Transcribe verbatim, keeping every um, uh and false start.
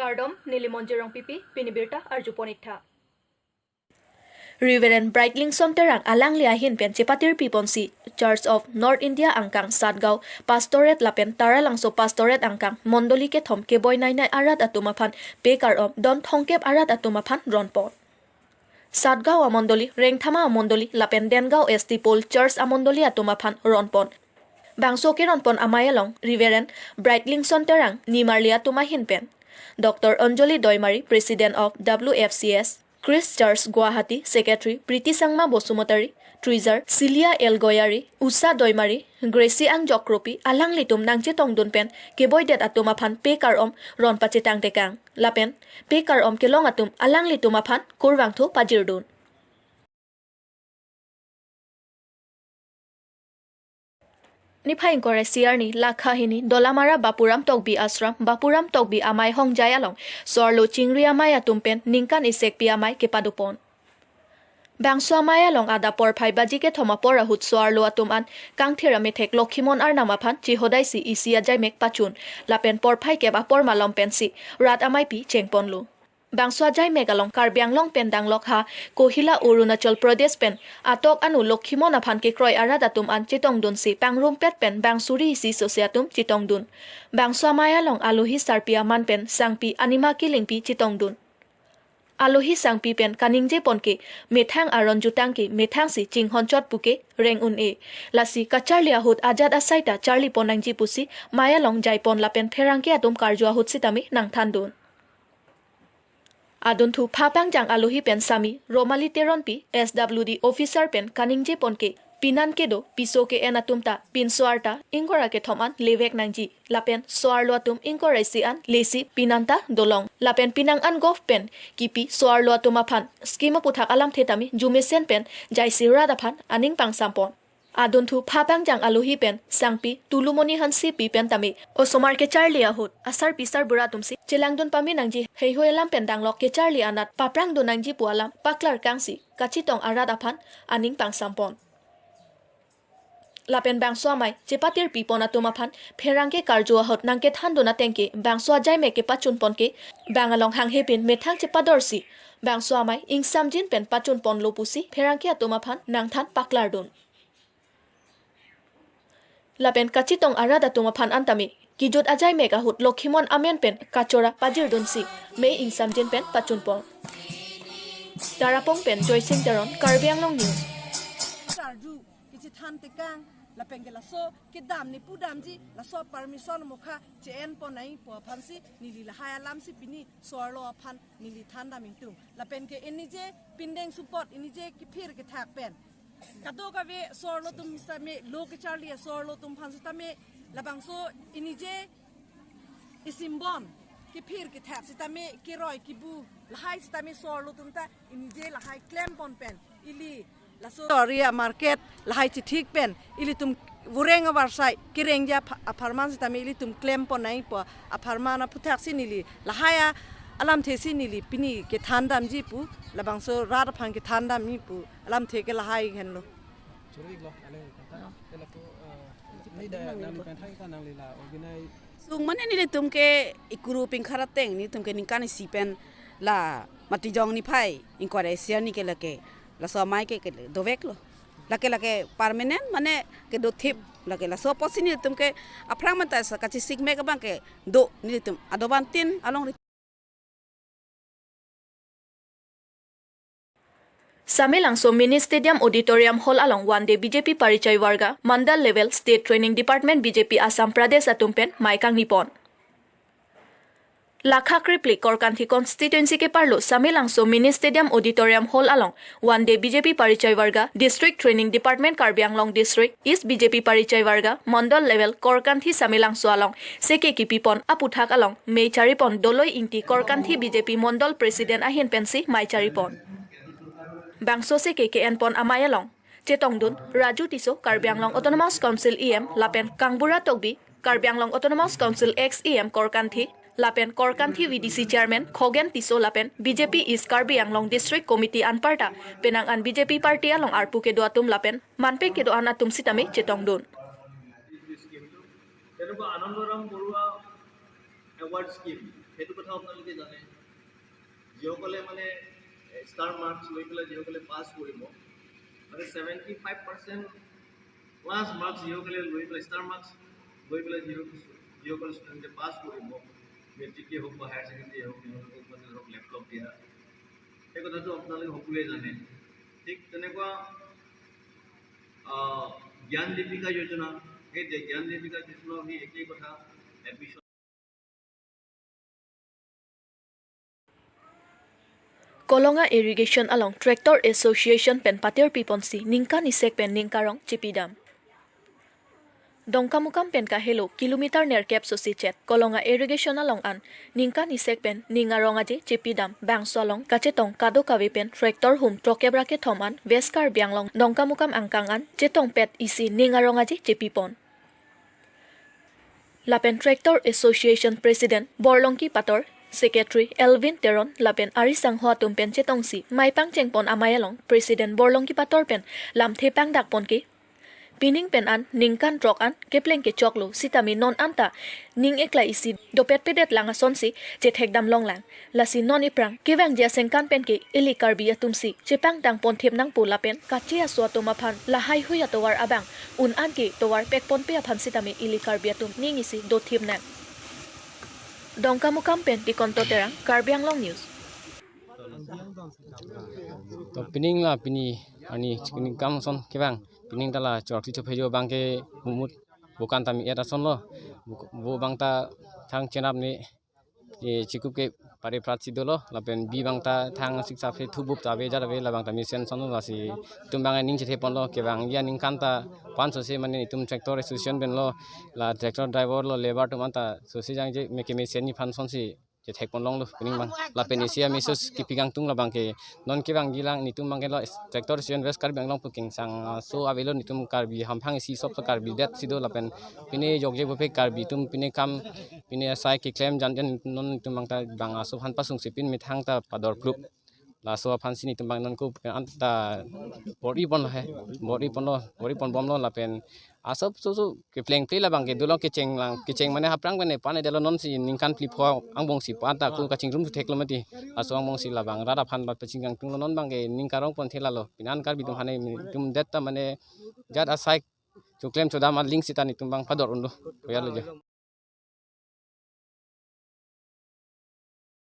Kardom, neli Monjir Rongpipi, pini birta arjupon iktha. Reverend Brightlingson Terang alangli ahin pen chepatir piponsi Church of North India angkang Satgaon Pastorate lapen Taralangso Pastorate angkang mondoli kethom keboi nainai arat atum aphan pekar-om don thomkep arat atum aphan ronpon. Satgaon amondoli, Rengthama amondoli lapen Dengaon S T Paul Church amondoli atum aphan ronpon. Bangso keronpon amei along Reverend Brightlingson Terang nimarli atum ahin pen Doctor Anjali Doimari, President of W F C S, Christ Church Guwahati, Secretary Priti Sangma Basumatary, Treasurer Celia L Goyari, Usha Doimari, Gracie Angjok Kropi alanglitum nangchetongdun pen keboidet atum aphan pekar-om ron pachetang tekang. Lapen pekar-om kelong atum alanglitum aphan kurvangthu pajirdun. Niphai ingkoi ra isi arni Lakha hini Dolamara Bapuram Tokbi Ashram, Bapuram Tokbi Amei Hongjai along so-arlo chingri amei atum pen ningkan isekpi amei kepadopon. Bangso amei along adap porphai baji kethom apor ahut so-arlo atum an kangthir amethek Lokhimon Arnam aphan chehodaisi isi ajaimek pachun lapen porphai kep apor malom pensi rat ameipi chengponlo. Bangso ajaimek along Karbi Anglong pen danglok ha Kohila Arunachal Pradesh pen atok anu Lokhimon aphan kekroi arat atum an chetongdunsi pangrumpet pen bang suri isi sose atum chetongdun. Bangso amei along alohi sarpi aman pen sangpi Anima Killingpi chetongdun. Alohi sangpi pen kaningjepon ke methang aron jutang ke methangsi chinghonchot puke reng un-e. Lasi kacharli ahut ajat asai ta charlipon nangji pusi mei along jaipon lapen pherangke atum karju ahut sitame nangthandun. Adunthu phapangjang alohi pen sami Romali Teronpi S W D officer pen kaningjepon ke pinan kedo piso ke-en atum ta pinso arta ingkoi ra kethom an levek nangji. Lapen so-arlo atum ingkoi ra isi an lesi pinan ta dolong. Lapen pinang an govt pen kipi so-arlo atum aphan scheme aputhak alamthe tame jumesen pen jaisi rat aphan aning pangsampon. Adunthu phapangjang alohi pen sangpi Tulumoni Hansepi pen tame osomar kecharli ahut asarpi sarbura atumsi chelangdun pame nangji, heihui alam pen danglok kecharli anat paprangdun nangji pu alam paklarkangsi kachetong arat aphan aning pangsampon. Lapen bangso amei chepatir pipon atum aphan pherangke karju ahut nangkethandun ateng ke bangso ajaimek kepachunpon ke bang along hanghe pen methang chepadorsi bangso amei ingsamjin pen pachunponlo pusi pherangke atum aphan nangthan paklardun. Lapen kachetong arat atum aphan an tame kejut ajaimek ahut Lokhimon amen pen kachora pajirdunsi mei ingsamjin pen pachunpon. Tarapung pen Joysing Teron, Karbi Anglong News. Karju kachethan tekang lapen ke laso kedam ne pudamji laso permission mokha che-enpon nangji pu aphansi neli lahai alamsi pini so-arlo aphan neli thandam ingtung. Lapen ke inije pindeng support inije kephir kethak pen kadokave so-arlo atum sitame lo kecharli so-arlo atum aphan sitame labangso inije isimbon kephir kethak sitame keroi kebu lahai sitame so-arlo atum ta inije lahai klempon pen ili laso area market lahai chethik pen ilitum vureng avarsai kerengji apha-, apharman sitame ilitum klempon nangpo apharman aphuthaksi neli lahai a-, alamthesi neli pini kethandamji pu labangso rat aphan kethandamji pu alamthe ke lahai henlo. Choro-iklo, aleng kanta. Tela ko, eh, neli da, nangli pen thang ta nangli la organize. Sung mane nelitum ke ikuru pingkhar ateng nelitum ke ningkan isi pen la Matijong niphai ingkoi ra isi arni ke lake laso amei ke, ke doveklo. Lake, lake permanent mane kedothip lake laso apotsi nelitum ke aphrang menta sa kachesik mek abang ke do nelitum adobang tin along Samelangso Mini Stadium Auditorium Hall along one day B J P Parichai Varga, Mandal Level State Training Department B J P Assam Pradesh atum pen mei kangnipon. Lakha krepli Korkanthi Constituency keparlo Samelangso Mini Stadium Auditorium Hall along one day B J P Parichai Varga, District Training Department Karbi Anglong District, East B J P Parichai Varga, Mandal Level Korkanthi Samelangso along seke kipipon aputhak along mei charipon Doloi Ingti Korkanthi B J P Mandal President ahin pensi mei charipon. Bangso seke ke-enpon amei along chetongdun Raju Tisso Karbi Anglong Autonomous Council E M lapen Kangbura Tokbi Karbi Anglong Autonomous Council ex E M Korkanthi lapen Korkanthi V D C Chairman Khogen Tisso lapen B J P East Karbi Anglong District Committee anparta penang an B J P party along arpu kedo atum lapen manpeng kedo-an atum sitame chetongdun. Tenebo Anandoram Baruah Award Scheme, সেইটো কথা আপোনালোকে জানে। যিসকলে মানে star marks লৈ পেলাই যিসকলে পাছ কৰিব, মানে seventy five percent plus marks যিসকলে লৈ পেলাই, ষ্টাৰ মাৰ্কছ লৈ পেলাই যিসকল যিসকল ষ্টুডেণ্টে পাছ কৰিব, মেট্ৰিকে হওক বা হায়াৰ ছেকেণ্ডেৰীয়ে হওক, তেওঁলোকক মানে ধৰক লেপটপ দিয়া, সেই কথাটো আপোনালোকে সকলোৱে জানে। ঠিক তেনেকুৱা আহ, জ্ঞান দীপিকা যোজনা, সেই যে জ্ঞান দীপিকা যোজনা সেই একেই কথা, admission Kolonga Irrigation along Tractor Association pen patir piponsi ningkan isek pen ning karong chipidam. Dongkamukam pen kahelo kilometer nerkep sosichet Kolonga Irrigation along an ningkan isek pen ning arong aje chipidam bangso along kachetong kadokave pen tractor hum trokep ra kethom an West Karbi Anglong Dongkamukam angkang an chetongpet isi ning arong aje chipipon. Lapen Tractor Association President Borlongki Pator, Secretary Elvin Teron lapen arisangho atum pen chetongsi mei pangchengpon amei along President Borlongki Pator pen lamthe pangdakpon ke, pining pen an ningkan trok an kepleng kechoklo sitame non anta ning eklai isi dopet pedet lang asonsi chethekdam longlang. Lasi non iphrang kevangji asengkan pen ke ili Karbi atumsi chepangdangpon thip nangpo lapen kache aso atum aphan lahai hui atovar abang un an ke tovar pekponpe aphan sitame ili Karbi atum ning isi dothip nang. Dongkamukam pen Dikonto Terang, Karbi Anglong News. To pining la pini arni chikini kam son kevang pining ta la chorti chophejo abang ke mumut bukan tami et ason lo. Buk- bu abang ta thang chenap ni e chikup ke pare prat si dolo lapen bi abang ta thang sik saphe thubup ta ave jat ave labang ta mesen son lo. Lasi itum abang ning chethe ponlo kevangji aningkan ta pan sose mane itum Tractor Association pen lo, la tractor driver lo, labour atum anta sose jangje meke mesen ni phan sonsi chethek ponlonglo pining abang. Lapen isi amesus kipi kangtung labang ke non kevangji lang netum abang ke lo Tractor Association West Karbi Anglong pu kengsang aso avelo, netum Karbi hamphang isi sop so Karbi det si do lapen pine jokje bope Karbi atum pine kam pine asai keklem jan jan non netum abang ta bang aso aphan pasungsi pin methang ta pador klup. Laso aphansi netum abang non ko pen anta bor-i ponlo he, bor-i ponlo, bor-i ponbomlo lapen asop so so kepleng ple labang ke dolo kecheng lang, kecheng mane haprang mane pan edelo nonsi ningkan phli pho angbongsi pan ta ko kachingrum theklo mati. Laso angbongsi labang rat aphan bat paching kangtunglo, non abang ke ning karong pon thela lo. Pine an Karbi atum hane itum det ta mane jat asai choklem chodam aling sita netum abang pador unlo. Koya lo jo.